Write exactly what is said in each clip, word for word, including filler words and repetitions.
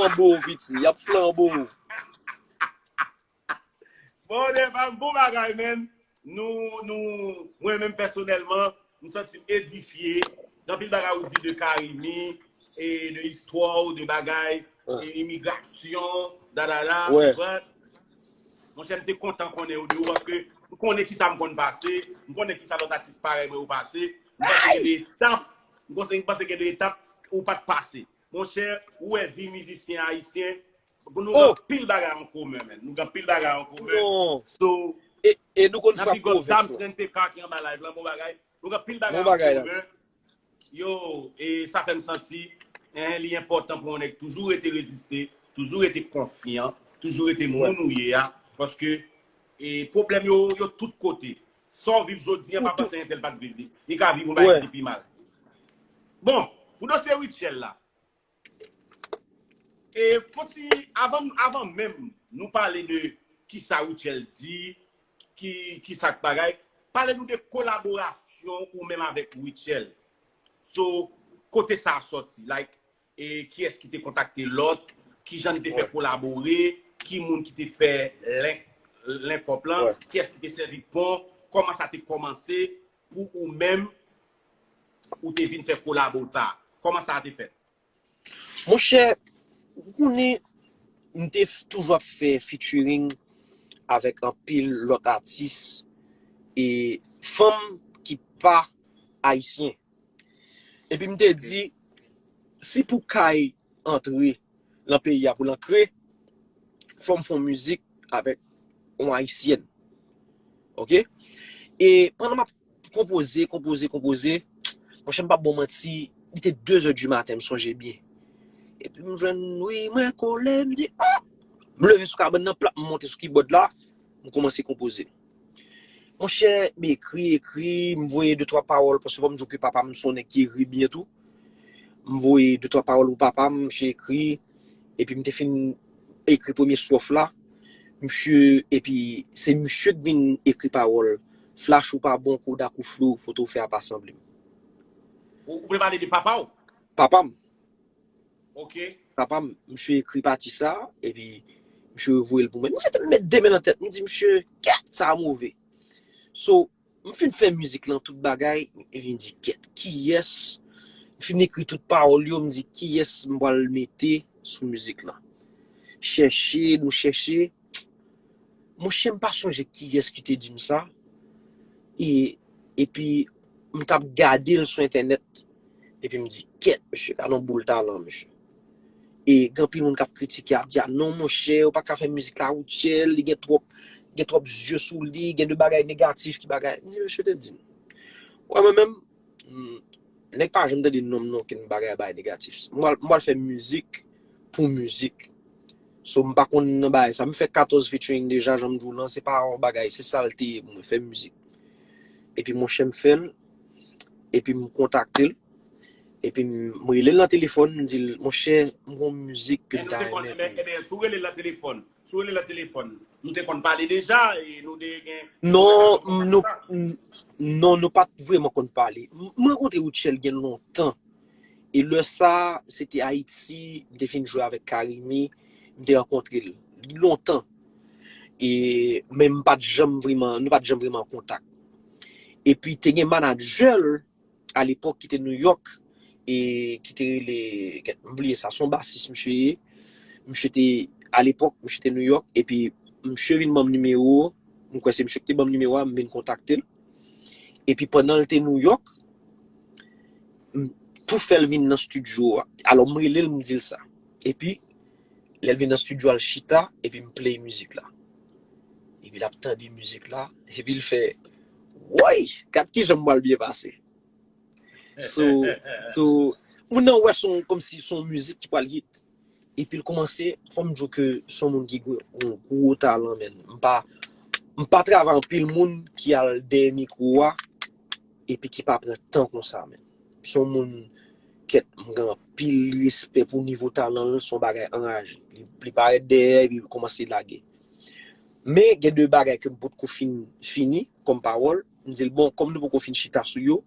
flanbo w, piti. Y ap flanbo w. Bon, Deva, bon bagay, men. Nou, nou, mwen menm pèsonèlman, m santi m edifye. Gen anpil bagay ou di de Carimi, e de istwa w, de bagay, e imigrasyon, dadada, konprann? Monchè, m te kontan konnen w de ou, paske m konnen ki sa m konn pase, m konnen ki sa lòt atis parèy mwen yo pase. M panse gen de etap, m konse, m panse gen de etap ou pa t pase. Monchè, ou wè vi mizisyen ayisyen, nou gen pil bagay an komen, men. Nou gen pil bagay an komen. So, e, e nou konn frap pwovens. Dams N T K ki anba live lan, bon bagay. Nou gen pil bagay an komen. Yo, e sa fè m santi, en, li enpòtan pou yon nèg toujou rete reziste, toujou rete konfyan, toujou rete moun ou ye a, paske e pwoblèm yo, yo tout kote. Sa w viv jodi a, pa panse entèl pa t viv li. Li ka viv yon bagay ki pi mal. Bon, pou dosye Rutshelle la, e fò ti, avan, avan menm nou pale de ki sa Rutshelle di, ki, ki sa k bagay, pale nou de kolaborasyon ou menm avèk Rutshelle. So, kote sa a sòti? Like, e kiyès ki te kontakte lòt, kijan nou te fè kolabore, ki moun ki te fè link, link up lan, kiyès ki te sèvi pon, kòman sa te kòmanse pou ou menm, ou te vin fè kolabo sa? Kòman sa te fèt? Monchè, ou konnen, m te f- toujou ap fè featuring avèk anpil lòt atis e fanm ki pa ayisyen. Epi m te di, si pou Kay antre nan peyi a pou l antre, fò m fè yon mizik avèk yon ayisyèn. Oke? E pandan m ap konpoze, konpoze, konpoze, monchè, m p ap ba w manti, li te de zè di maten, m sonje byen. Epi m jwenn, wi, mwen kole, m di, oh! M leve sou kabann nan, plap, m monte sou kibòd la, m kòmanse konpoze. Monchè, m ekri, ekri, m voye de twa pawòl, paske fò m di w ke papa m se yon nèg ki ekri byen tou. M voye de twa pawòl pou papa m, misye ekri, epi m te fin ekri premye swòf la. Misye, epi se misye k vin ekri pawòl, flash ou pa bon, kodak ou flou, foto w fè a pa sanble m. Ou, ou vle pale de papa w? Papa m. Ok. Papa m, misye ekri pati sa, epi misye voye l pou mwen. Misye te met de men nan tèt, m di, misye, kèt, sa a move. So, m fin fè mizik lan, tout bagay, epi m di, kèt, kiyès? M fin ekri tout pawòl yo, m di, kiyès m pral mete sou mizik lan? Chèche, nou chèche. Monchè, m pa sonje kiyès ki te di m sa. E, epi, m t ap gade l sou entènèt. Epi m di, kèt, mesye, gade yon boul talan, mesye. E gen anpil moun k ap kritike, ap di, a non, monchè, ou pa ka fè mizik la Rutshelle, li gen twòp, gen twòp zye sou li, gen de bagay negatif ki bagay. M di, mesye te di m. Wè, mwen menm, mm, nèg pa janm tande non m nan okenn bagay, bagay negatif. M pral, m pral fè mizik pou mizik. So, m pa konn nan bagay sa. M fè katòz featuring deja, jan m di w lan, se pa yon bagay, se sa l te ye pou mwen, fè mizik. Epi monchè m fè l, epi m kontakte l, epi m, m rele l nan telefòn, m di l, monchè, m gon mizik ke m ta renmen pou ou. Ebyen, si w rele l nan telefòn, si w rele l nan telefòn, nou te konn pale deja, e nou te gen... Non, nou, n- non, nou pa t vrèman konn pale. M- M rankontre Rutshelle gen lontan. E lè sa, se te Ayiti, m te fin jwe avèk Carimi, m te rankontre l. Lontan. E, men m pa t janm vrèman, nou pa t janm vrèman an kontak. Epi te gen manadjè l, alepòk ki te Nouyòk, e ki te rele, kèt, m bliye sa, se yon basis misye ye. Misye te, alepòk, misye te Nouyòk, epi misye vin ban m nimewo, m kwè se misye ki te ban m nimewo a, m vin kontakte l. Epi pandan l te Nouyòk, m tou fè l vin nan estidyo a. Alò, m rele l, m di l sa. Epi, lè l vin nan estidyo a, l chita, epi m play mizik la. Epi l ap tande mizik la, epi l fè, woy, gad kijan m pral byen pase. So, so, moun nan wè se yon, kòmsi se yon mizik ki pral hit. Epi l kòmanse, fò m di w ke se yon moun ki gen yon gwo talan, men. M pa, m pa travay anpil moun ki al dèyè mikwo a, epi ki pa pran tan konsa, men. Se yon moun, kèt, m gen anpil respè pou nivo talan l, se yon bagay anraje. Li, li parèt dèyè, epi li kòmanse lage. Men, gen de bagay ke m potko fin fini, kòm pawòl. M di l, bon, kòm nou poko fin chita sou yo,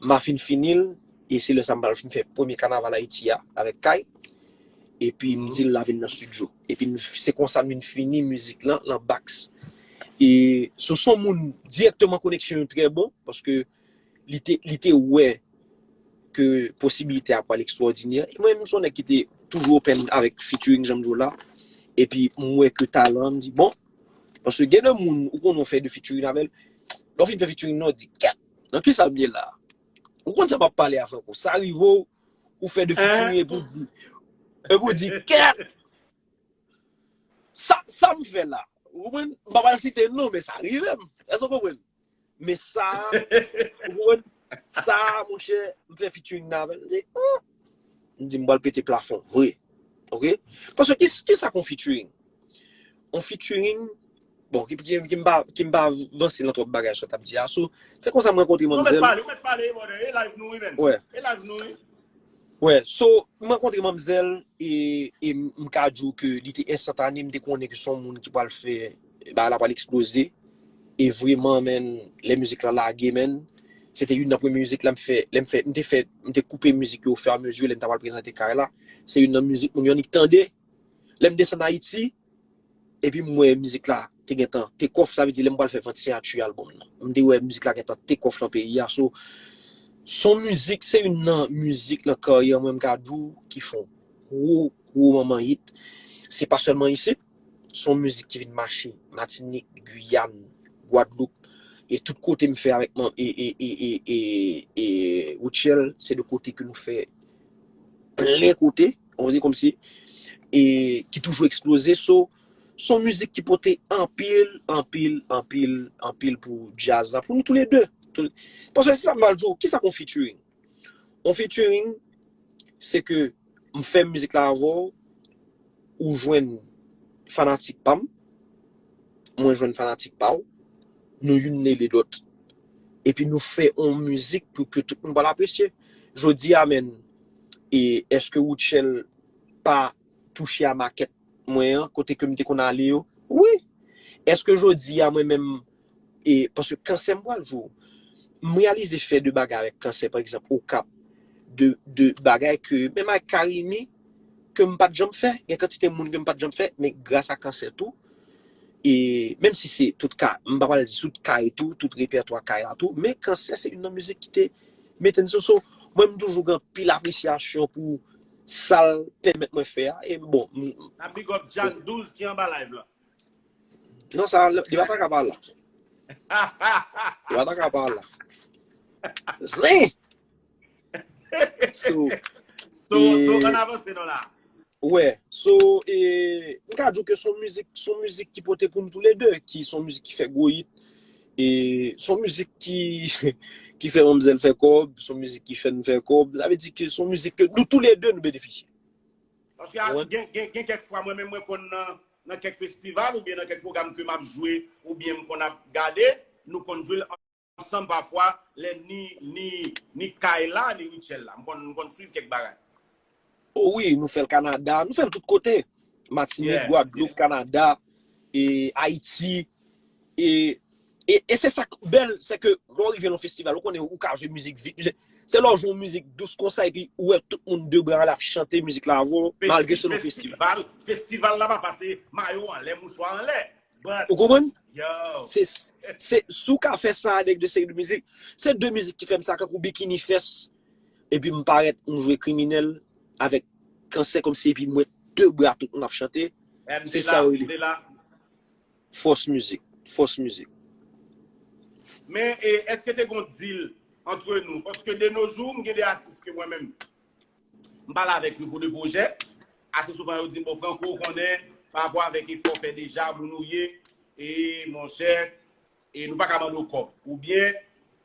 m a fin fini l, e se lè sa m pral fin fè premye kanaval Ayiti a, avèk Kay. Epi m di l l a vin nan estidyo. Epi m- se konsa m vin fini mizik lan, lan Bax. E so, se yon moun dirèkteman koneksyon yo trè bon, paske li te, li te wè ke posibilite a pral ekstwòdinè. E mwen menm, se yon nèg ki te toujou open avèk featuring, jan m di w la. Epi m wè ke talan an, m di, bon, paske gen de moun, ou konnen w fè de featuring avè l, lè w fin fè featuring nan, w di, kèt, nan kisa m ye la? Ou konn sa m ap pale a, Franco? Sa rive w, ou fè de featuring epi w di, epi w di, kèt! Sa, sa m fè la? Ou konprann? M pa pral site non, men sa rive m. Èske w konprann? Men sa, ou konprann? Sa, monchè, m fè featuring nan avè l. M di, hmm. M di, m pral pete plafon, vre. Oke? Paske ki, ki sa k yon featuring? Yon featuring, bon, ki, ki, ki m pa, ki m pa vanse nan twòp bagay sa w t ap di a. So, se konsa m rankontre manmzèl. Ou mèt pale, ou mèt pale, brother. E live nou, wi, man. Wè. E live nou, wi. Wè, so, m rankontre manmzèl e, e m ka di w ke li te enstantane, m te konnen ke se yon moun ki pral fè, bagay la pral eksploze. E vrèman, man, lè mizik la lage, man, se te youn nan premye mizik la m fè, lè m fè, m te fè, m te koupe mizik yo ofiramezu, lè m ta pral prezante kay la. Se youn nan mizik moun yo annik tande. Lè m desann Ayiti, epi m wè mizik la te gentan take off, sa vle di lè m pral fè vant siyati album nan. M te wè mizik la gentan take off nan peyi a. So, se yon mizik, se youn nan mizik nan karyè mwen, m ka di w, ki fè yon gwo, gwo manman hit. Se pa sèlman isit, se yon mizik ki vin mache Matinik, Giyàn, Gwadloup, e tout kote m fè avèk man, e, e, e, e, e, e Rutshelle, se de kote ke nou fè plen kote, on va dire kòmsi, e ki toujou eksploze. So, se yon mizik ki pote anpil, anpil, anpil, anpil pou djaz la, pou nou toulede. Tou- Paske se sa m pral di w, ki sa k yon featuring? Yon featuring, se ke m fè mizik la avè w, ou jwenn fanatik pa m, mwen jwenn fanatik pa w, nou youn rele lòt. Epi nou fè yon mizik pou ke tout moun pral apresye. Jodi a, man, e èske Rutshelle pa touche a makèt mwen an, kote ke m te konn ale yo? Wi. Èske jodi a, mwen menm, e paske Kansè m pral di w, m reyalize fè de bagay avèk Kansè, pa egzanp, Okap, de, de bagay ke, menm avèk Carimi, ke m pa t janm fè, gen kantite moun ke m pa t janm fè, men gras a Kansè tou, e menm si se tout ka, m pa pral di tout kay tou, tout repètwa kay la tou, men Kansè se youn nan mizik ki te mete n sou so. Mwen, m toujou gen anpil apresyasyon pou sa l pèmèt mwen fè a, e bon, m- N ap big up Jan douz ki anba live la. Non, sa, li pa ta ka pa la. Li pa ta ka pa la. Zen! So, so, so, e- ann avanse non la. Wè, so, e, m ka di w ke se yon mizik, se yon mizik ki pote pou nou toulede, ki se yon mizik ki fè gwo hit. E se yon mizik ki, ki fè manmzèl fè kòb, se yon mizik ki fè n fè kòb. Sa vle di ke se yon mizik ke nou toulede nou benefisye. Paske a- gen, gen, gen kèk fwa, mwen menm, mwen konn nan, nan kèk festival oubyen nan kèk pwogram ke m ap jwe oubyen m konn ap gade, nou konn jwe l ansanm pafwa, lè ni, ni, ni Kay la, ni Rutshelle la. M konn, m konn swiv kèk bagay. O wi, nou fè l Kanada, nou fè l tout kote. Matinik, Gwadloup, Kanada, e Ayiti. E, e, e se sa k bèl, se ke lè w rive nan festival, ou konnen ou ka jwe mizik vit. Se lè w jwe yon mizik dous konsa, epi ou wè tout moun de bra anlè ap chante mizik la avè w, malgre se nan festival. Festival, festival la pa pase mayo anlè, mouchwa anlè. Ou konprann? Se, se, si w ka fè sa avèk de seri de mizik, se de mizik ki fè m sa, kankou Bikini Fest, epi m parèt, m jwe Kriminèl avèk Kansè kòmsi, epi m wè de bra tout moun ap chante. Se sa yo rele fòs mizik. Fòs mizik. Men, e, èske te gon deal antre nou? Paske de nos jours, m gen de atis ke mwen menm, m pale avèk yo pou de pwojè. Ase souvan, yo di m, bon, Franco, ou konnen, pa rapò avèk efò w fè deja, moun ou ye, e, monchè, e nou pa ka mande w kòb. Oubyen,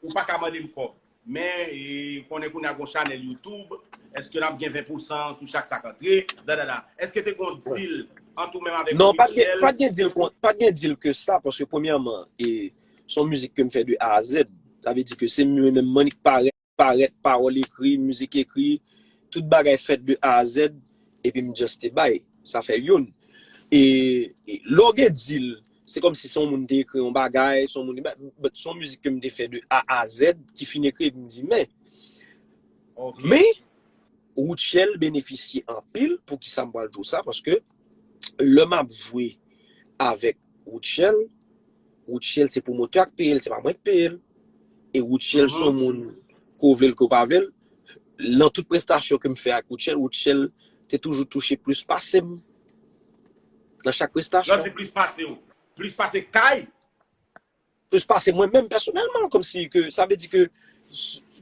ou pa ka mande m kòb. Men, e, ou konnen kounye a gon chanèl YouTube, èske n ap gen ven pousan sou chak sa k antre? Dadada. Èske te gon deal ant ou menm avèk Rutshelle? Non, pa t gen, pa t gen deal kon, pa t gen deal ke sa, paske premyèman, e, se yon mizik ke m fè de A a Z. Sa vle di ke se mwen menm, m annik parèt, parèt, pawòl ekri, mizik ekri, tout bagay fèt de A a Z, epi m just te bay. Sa fè youn. E, e lè w gen deal, se kòmsi se yon moun te ekri yon bagay, se yon moun, but se yon mizik ke m te fè de A a Z, ki fin ekri, epi m di, men, men, Rutshelle benefisye anpil. Poukisa m pral di w sa? Paske lè m ap jwe avèk Rutshelle, Rutshelle se pwomotè a k peye l, se pa mwen k peye l. E Rutshelle se yon moun, ke w vle l, ke w pa vle l, nan tout prestasyon ke m fè ak Rutshelle, Rutshelle te toujou touche plis pase m nan chak prestasyon. Lè w di plis pase w, plis pase kay? Plis pase mwen menm pèsonèlman, kòmsi ke, sa vle di ke,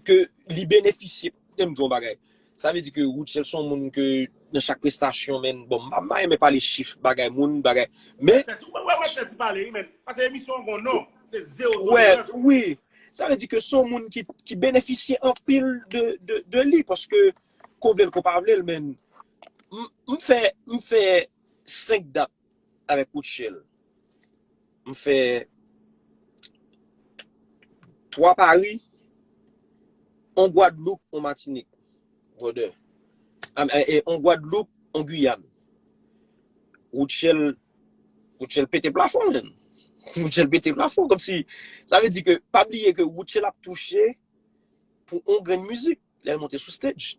ke li benefisye, men m di yon bagay. Sa vle di ke Rutshelle se yon moun ke nan chak prestasyon, men, bon, m pa, m pa renmen pale chif, bagay moun, bagay. Men, Mwen, mwen, mwen, mwen, pale, wi, men, paske emisyon an gon non, se zewo tolerans. Wi. Sa vle di ke se yon moun ki, ki benefisye anpil de, de, de li, paske, ke w vle l, ke w pa vle l, men, m, m fè, m fè senk dat avèk Rutshelle. M fè twa Paris, yon Gwadloup, yon Matinik, brother. Am, e, e, yon Gwadloup, yon Guyane. Rutshelle, Rutshelle pete plafon, menm. Rutshelle pete plafon, kòmsi, sa vle di ke, pa bliye ke Rutshelle ap touche pou yon grenn mizik lè l monte sou stage.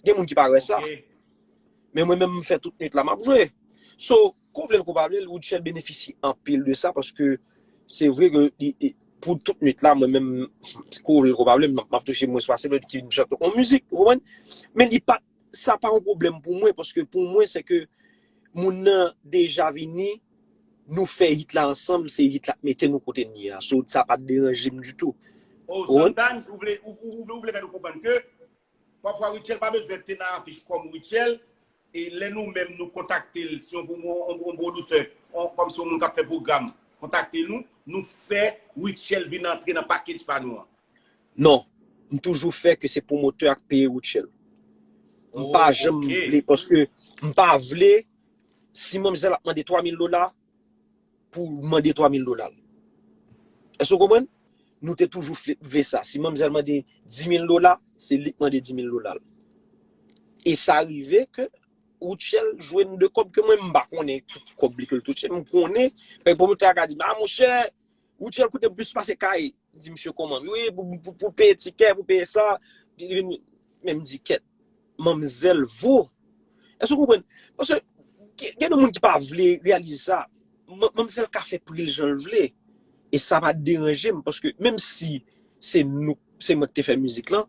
Gen moun ki pa wè sa. Ok. Men mwen menm, m fè tout nwit la, m ap jwe. So, ke w vle l, ke w pa vle l, Rutshelle benefisye anpil de sa, paske se vre ke li, li, pou tout nwit la, mwen menm, ke w vle l, ke w pa vle l, m ap, m ap touche mwens pase lòt ki vin chante yon mizik, ou konprann? Men li pa, sa pa yon pwoblèm pou mwen, paske pou mwen, se ke moun nan deja vini, nou fè hit la ansanm, se hit la k mete nou kote n ye a. So, sa pa t deranje m ditou. Oh, ou konprann? Sometimes, ou vle, ou, ou, ou vle, ou vle fè nou konprann ke pafwa Rutshelle pa bezwen te nan afich kòm Rutshelle, e lè nou menm nou kontakte l, si yon, yon, yon, yon pwodisè, yon, kòmsi yon moun k ap fè pwogram, kontakte nou, nou fè Rutshelle vin antre nan package pa nou an. Non, m toujou fè ke se pwomotè a k peye Rutshelle. M pa janm vle, paske m pa vle, si manmzèl ap mande twa mil dola, pou mande twa mil dola l. Èske w konprann? Nou te toujou vle, vle sa. Si manmzèl mande di mil dola, se li k mande di mil dola l. E sa rive ke Rutshelle jwenn de kòb ke mwen, m pa konnen tout kòb li ke l touche. M konnen, lè pwomotè a ka di m, "A, monchè, Rutshelle koute m plis pase kay." M di, "Misye, kòman?" "Wi, pou, pou, pou peye tikè, pou peye sa." Li vin, men m di, "Kèt, manmzèl vo." Èske w konprann? Paske gen, gen de moun ki pa vle reyalize sa. Man, manmzèl ka fè pri l jan l vle. E sa pa deranje m, paske menm si se nou, se mwen ki te fè mizik lan,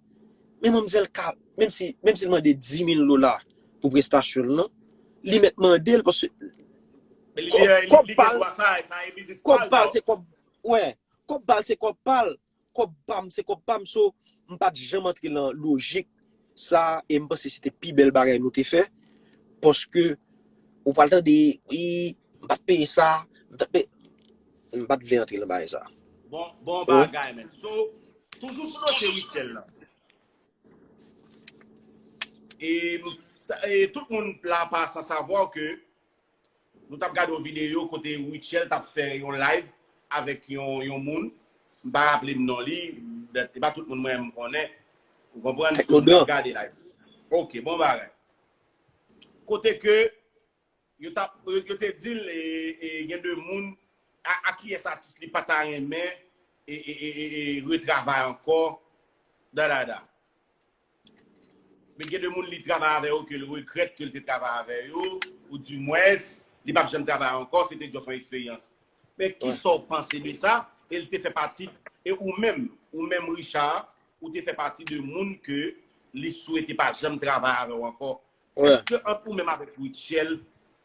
men manmzèl ka, menm si, menm si l mande di mil dola pou prestasyon l lan, li mèt mande l, paske kòb pa l, kòb pa l se kòb, wè, kòb pa l se kòb pa l, kòb pa m se kòb pa m, so, m pa t janm antre nan lojik sa, e m panse se te pi bèl bagay nou te fè, paske ou pral tande, wi, m pa t peye sa, m t ap peye, m pa t vle antre nan bagay sa. Bon, bon bagay, men. So, toujou sou dosye Rutshelle lan. E, e tout moun la pa san savwa ke nou t ap gade yon videyo kote Rutshelle t ap fè yon live avèk yon, yon moun. M pa raple m non li, e pa tout moun mwen m konnen. Ou konprann? So, nou t ap gade live. Ok, bon bagay. Kote ke yo t ap, yo, yo te di l, e, e, gen de moun, a, a kiyès atis li pa ta renmen, e, e, e, e, e, retravay ankò, da, da, da. Men gen de moun li travay avè yo ke l regrèt ke l te travay avè yo, oudimwens, li p ap janm travay ankò, se te just yon eksperyans. Men kisa w panse de sa? E l te fè pati, e ou menm, ou menm Richard, ou te fè pati de moun ke li swete pa janm travay avè w ankò. Èske ant ou menm avèk Rutshelle,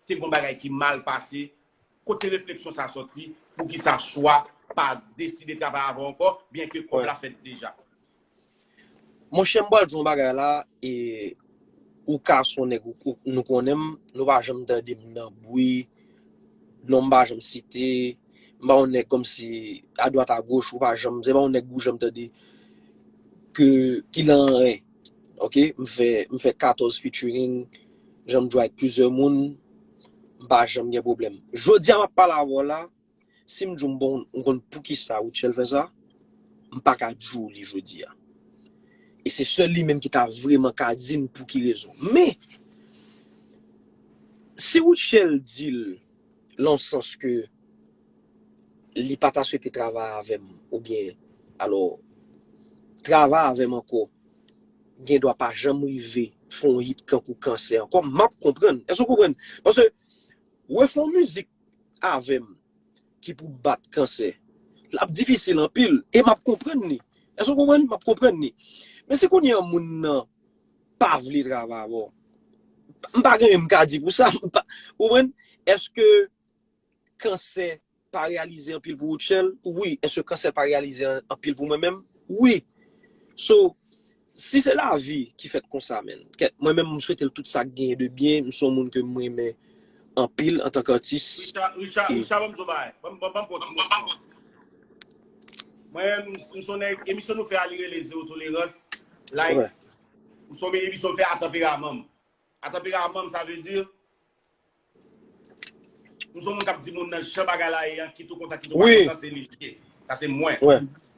te gon bagay ki mal pase? Kote refleksyon sa sòti? Poukisa Chwa pa deside travay avè w ankò, byenke kòb la fèt deja? Monchè, m pral di yon bagay la, e ou ka se yon nèg, ou, ou, nou konnen m, nou pa janm tande m nan bri, non m pa janm site, m pa yon nèg kòmsi adwat agoch, ou pa janm, se pa yon nèg ou janm tande ke, ki lan anyen. Ok, m fè, m fè katòz featuring, jan m jwe ak plizyè moun, m pa janm gen pwoblèm. Jodi a m ap pale avè w la, si m di w m bon, m konn poukisa Rutshelle fè sa, m pa ka di w li jodi a. E se sèl li menm ki ta vrèman ka di m pou ki rezon. Men, si Rutshelle di l, lan sans ke li pa ta swete travay avè m, oubyen, alò, travay avè m ankò, gen dwa pa janm rive fè yon hit kankou Kansè ankò, m ap konprann. Èske w konprann? Paske refè yon mizik avè m ki pou bat Kansè, l ap difisil anpil, e m ap konprann li. Èske w konprann? M ap konprann li. Men si kounye a moun nan pa vle travay avè w, m pa gen anyen m ka di pou sa. M pa, ou konprann? Èske Kansè pa reyalize anpil pou Rutshelle? Wi. Èske Kansè pa reyalize an- anpil pou mwen menm? Wi. So, si se lavi ki fèt konsa, men, kèt, mwen menm, m swete l tout sa k genyen de byen. M se yon moun ke m renmen anpil antanke atis. Richard, Richard, Richard, ban m di w bagay. Ban m, ban m, ban m kontinye. Mwen, m, m se yon nèg, emisyon nou fè a, li rele Zero Tolerans. Like, Wè. M se yon emisyon m fè a tanperaman m. A tanperaman m, sa vle di, m se yon moun k ap di moun nan jan bagay la ye a, kit ou kontan, kit ou pa Wi. Kontan, se li l ye. Sa se mwen. Wè.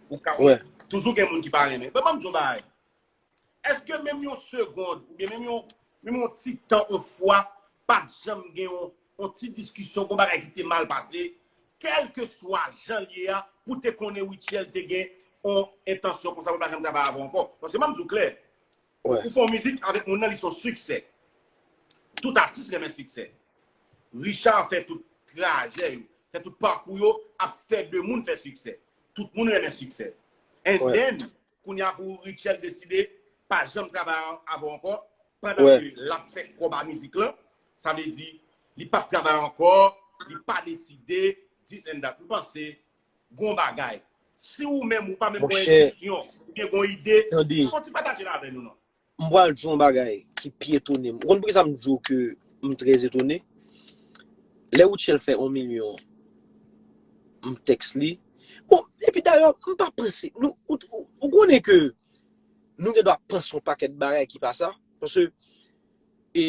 Ou ka, Wè. Toujou gen moun ki pa renmen. Ban m di w bagay. Èske menm yon segond, oubyen menm yon, menm yon ti tan, yon fwa, pa t janm gen yon, yon ti diskisyon, yon bagay ki te mal pase, kèlkeswa jan l ye a, pou te konnen Rutshelle te gen yon entansyon konsa pou l pa janm travay avè w ankò? Paske ban m di w klè, Wè. Ou fè yon mizik avèk moun nan, li se yon siksè. Tout atis renmen siksè. Richard fè tout trajè yo, fè tout pakou yo, ap fè de moun fè siksè. Tout moun renmen siksè. And Wè. Then, kounye a pou Rutshelle deside pa janm travay avè w ankò, pandan Wè. Ke l ap fè kòb a mizik lan, sa vle di, li p ap travay ankò, li pa deside, this and that. M panse, gon bagay. Si ou menm ou pa menm gon Monchè, entisyon, oubyen gon ide, tande. Fò ti pataje l avè nou non. M pral di yon bagay ki pi etone m. Ou konn poukisa m di w ke m trè etone? Lè Rutshelle fè yon milyon, m tèks li. Bon, epi dayè, m pa panse. Nou, ou, ou, ou konnen ke nou gen dwa panse yon pakèt bagay ki pa sa. Paske, e,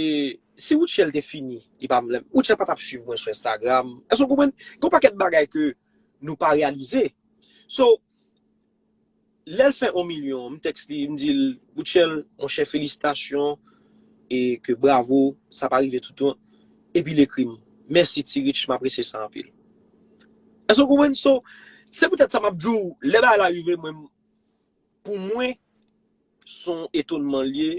si Rutshelle te fini, li pa, Rutshelle pa t ap swiv mwen sou Instagram. Èske w konprann? Gen yon pakèt bagay ke nou pa reyalize. So, lè l fè yon milyon, m tèks li, m di l, Rutshelle, monchè, felisitasyon, e ke bravo, sa pa rive toutan. Epi l ekri m, mèsi Ti Rich, m apresye sa anpil. Èske w konprann? So, se poutèt sa m ap di w, lè bagay la rive, mwen, pou mwen, se yon etonman l ye,